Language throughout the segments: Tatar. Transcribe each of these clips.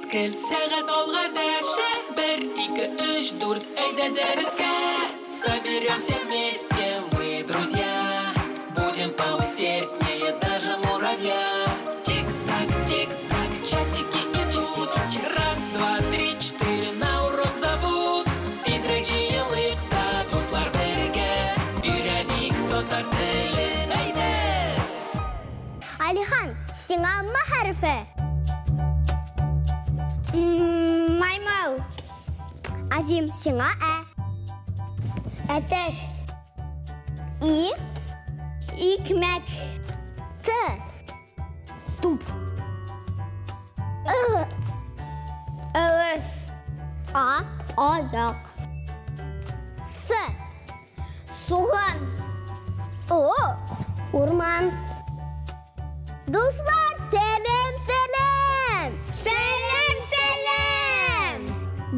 мизгел, сәгать алга дәшә. Бер, ике, өч, дүрт, әйдә дәрескә. Соберемся вместе, мы друзья. Будем поусерднее даже муравья. Тик-так, тик-так, часики идут. Раз, два, три, четыре, на урок зовут. Тизрәк җыелыйк та, дуслар, бергә. Өйрәник татар телен, әйдә! Алихан, сиңа М хәрефе. Маймыл. Азим, сиңа Ә. Әтәч. И. Икмәк. Т. Туп. Ы. Ылыс. А. Аяк. С. Суган. О. Урман. Дуслар, сәлам, сәлам! Сәлам, сәлам!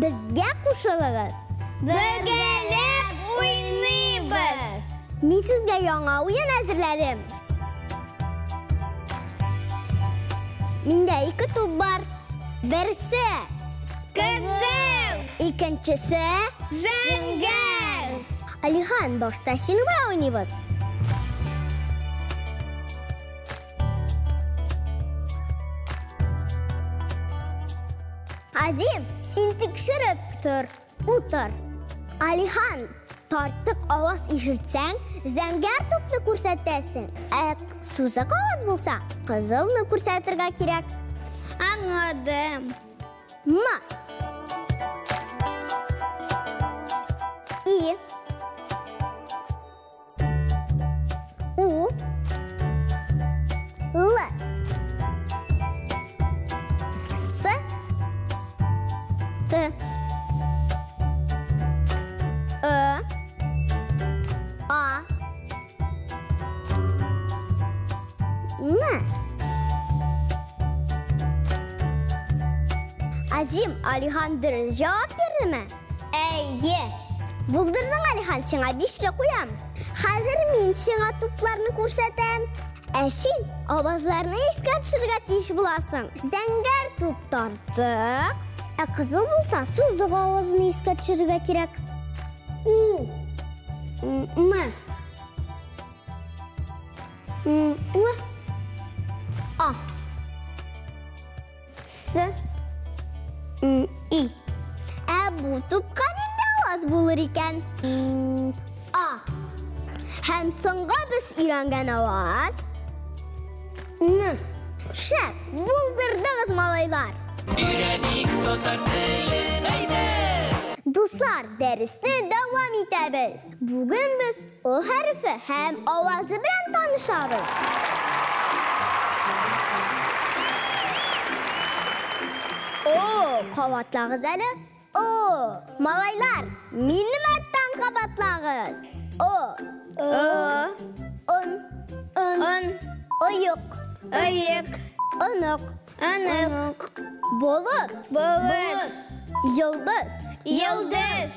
Безгә кушылыгыз. Бергәләп уйныйбыз. Мин сезгә яңа уен әзерләдем. Миндә ике туп бар. Берсе кызыл, икенчесе зәңгәр. Алихан, башта синең белән уйныйбыз. Азим, син тикшереп тор, утыр. Алихан, тартык аваз ишетсәң, зәңгәр тупны күрсәтәсең. Ә сузык аваз булса, кызылны күрсәтергә кирәк. Аңладым. М. И. У. Л. С. Т. Э. А. Н. Азим, Алихан дөрес җавап бирдеме? Әйе. Булдырдың, Алихан, сиңа бишле куям. Хәзер мин сиңа тупларны күрсәтәм. Ә син авазларны искә төшерергә тиеш буласың. Зәңгәр туп тарттык, ә кызыл булса, сузык авазын искә төшерергә кирәк. У. М. М. Л. А. С. М. И. Ә бу тупка нинди аваз булыр икән? А. Һәм соңгы без өйрәнгән аваз Н. Шәп, булдырдыгыз, малайлар. Өйрәник татар телен, әйдә! Дуслар, дәресне дәвам итәбез. Бүген без О хәрефе һәм авазы белән танышабыз. О, кабатлагыз әле. О, малайлар, минем арттан кабатлагыз. О, О, он, он, оек, оек, онык, онык, болыт, болыт, йолдыз. йолдыз.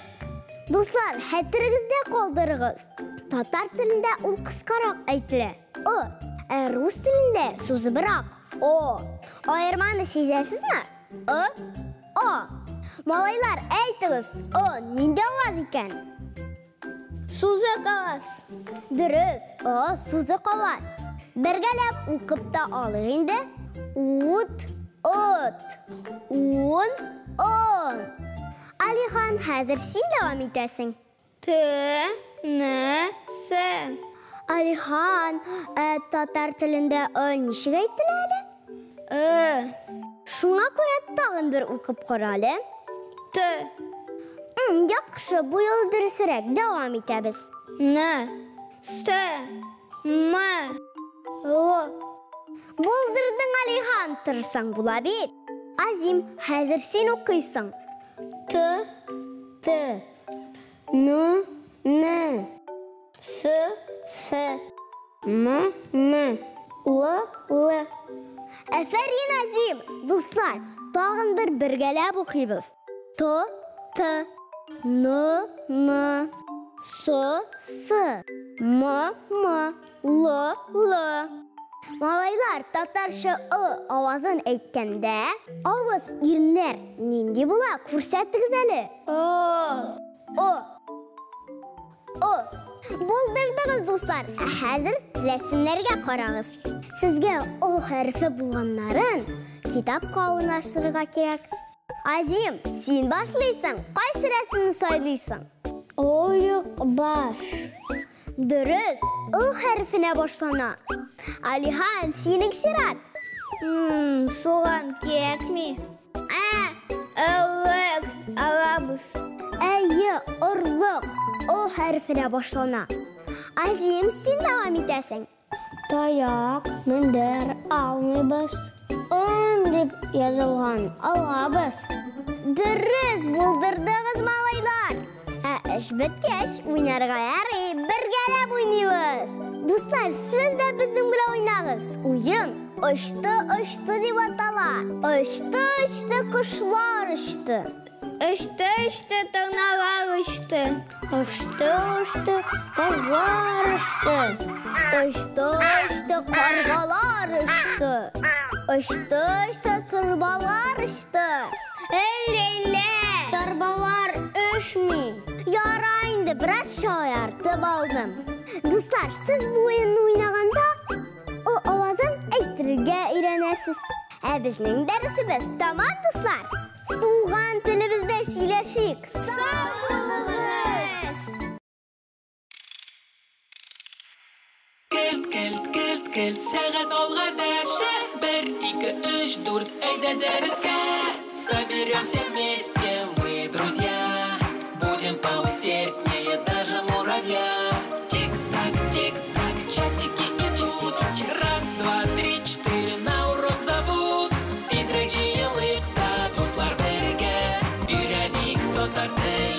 Дуслар, хәтерегездә калдырыгыз. Татар телендә ул кыскарак әйтелә. О, ә рус телендә сузыбрак. О. Аерманы сизәсезме? О, о. Малайлар, әйтегез, о, нинди аваз икән? Сузык аваз. Дөрес, о, сузык аваз. Бергәләп укып та алыйк инде. Ут, от, ун, он. Алихан, хәзер син дәвам итәсең. Т, Н, С. Алихан, ә татар телендә ы ничек әйтелә әле? Ы. Шуңа күрә тагын бер укып кара әле. Т. Яхшы, бу юлы дөресрәк. Дәвам итәбез. Н, С, М, Л. Булдырдың, Алихан, тырышсаң була бит. Азим, хәзер син укыйсың. Т, Т, Н, Н, С, С, М, М, Л, Л. Әфәрин, Азим! Дуслар, тагын бер бергәләп укыйбыз. Т, Т, Н, Н, С, С, М, М, Л, Л. Малайлар, татарча «ы» авазын әйткәндә, авыз, иреннәр нинди була? Күрсәтегез әле. О. О. О. Булдырдыгыз, дуслар. Ә хәзер рәсемнәргә карагыз. Сезгә О хәрефе булганнарын китапка урнаштырырга кирәк. Азим, син башлыйсың. Кайсы рәсемне сайлыйсың? Оек баш. Дөрес, Ы хәрефенә башлана. Алихан, синең чират. Суган кирәкми. Ә, орлык алабыз. Әйе, орлык О хәрефенә башлана. Азим, син дәвам итәсең. Таяк, мендәр алмыйбыз. Он дип язылган алабыз. Дөрес, булдырдыгыз, малайлар. Ә эш беткәч, уйнарга ярый, бергәләп уйныйбыз. Дуслар, сез дә безнең белән уйнагыз. Уен очты-очты дип атала. Очты-очты кошлар очты. Очты-очты торналар очты. Очты-очты казлар очты. Очты-очты каргалар очты. Очты-очты сорбалар очты. Әллә-лә! Торбалар очмый. Ярай инде, бераз шаяртып алдым. Дуслар, сез бу уенны уйнаганда о авазын әйтергә өйрәнәсез. Ә безнең дәресебез тамам, дуслар. Туган телебездә сөйләшик. Сау булыгыз! Келт, келт, келт, келт, сәгать алга дәшә. 1, 2, 3, 4, әйдә дәрескә. Соберемся вместе, мы друзья. Будем поусерднее даже муравья. Тик-так, тик-так, часики идут. Раз, два, три, четыре, на урок зовут. Тизрәк җыелыйк та, дуслар, бергә. Өйрәник татар телен.